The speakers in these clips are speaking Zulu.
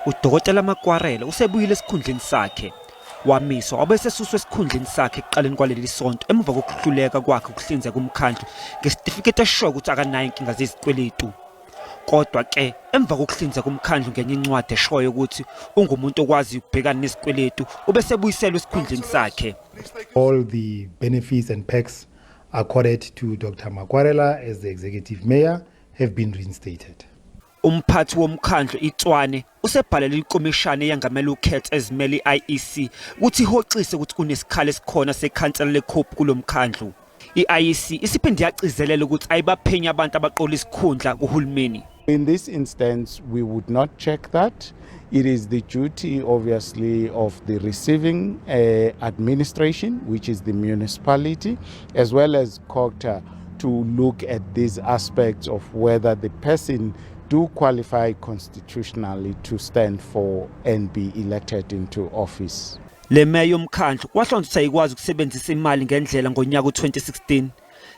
Udokotela Makwarela usebuyile esikhundleni sakhe. Wamiswa wabe esesuswa esikhundleni sakhe ekuqaleni kwaleli sonto emuva kokuhluleka kwakhe ukuhlinzeka umkhandlu ngesitifiketi esishoyo ukuthi akanayo inkinga zezikweletu. Kodwa ke emva kokuhlinzeka umkhandlu ngenye incwadi eshoyo ukuthi ungumuntu okwaziyo ukubhekana nezikweletu ubesebuyiselwe esikhundleni sakhe. All the benefits and perks accorded to Dr. Makwarela as the executive mayor have been reinstated. Umphathi womkhandlu iTshwane usebhalele ikomishana eyangamela ukhetho ezimele i-IEC ukuthi ihoxise ukuthi kunesikhala esikhona sekhansela leCope kulo mkhandlu. I-IEC isiphinde yacizelela ukuthi ayibaphenyi abantu abaqola isikhundla kuhulumeni. In this instance, we would not check that. It is the duty, obviously, of the receiving administration, which is the municipality, as well as COGTA, to look at these aspects of whether the person do qualify constitutionally to stand for and be elected into office. Le meya yomkhandlu kwahlonzwa ukuthi ayikwazi ukusebenzisa imali ngendlela ngonyaka u-2016.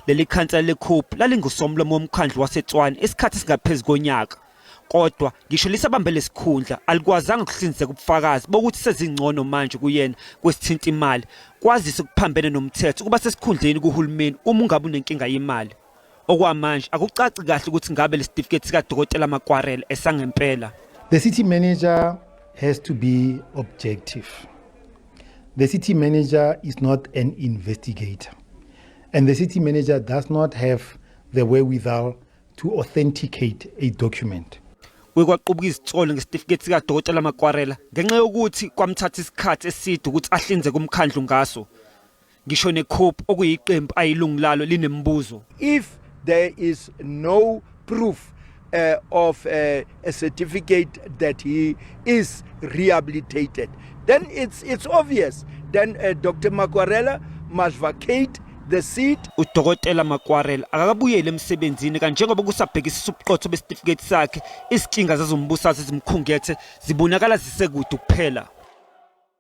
Leli khansela leCope lalingusomlomo womkhandlu waseTshwane isikhathi esingaphezu konyaka. Kodwa ngisho lisabambe lesikhundla alikwazanga ukuhlinzeka ubufakazi bokuthi sezingcono manje kuyena kwesithinta imali kwazise kuphambene nomthetho ukuba sesikhundleni kuhulumeni uma ungabe unenkinga yemali. Okwamanje akucaci kahle ukuthi ngabe lesitifiketi sikadokotela Makwarela esangempela. The city manager has to be objective. The city manager is not an investigator. And the city manager does not have the wherewithal to authenticate a document. Kuye kwaqubuka izinsolo ngesitifiketi sikadokotela Makwarela ngenxa yokuthi kwamthatha isikhathi eside ukuthi ahlinzeke umkhandlu ngaso. Ngisho neCope okuyiqembu ayilungu lalo linemibuzo. If there is no proof of a certificate that he is rehabilitated, then it's obvious. Then Dr. Makwarela must vacate the seat. Udokotela Makwarela akakabuyeli emsebenzini kanjengoba kusabhekisisa ubuqotho besitifiketi sakhe izinkinga zezombusazwe ezimkhungethe zibonakala zisekude kuphela.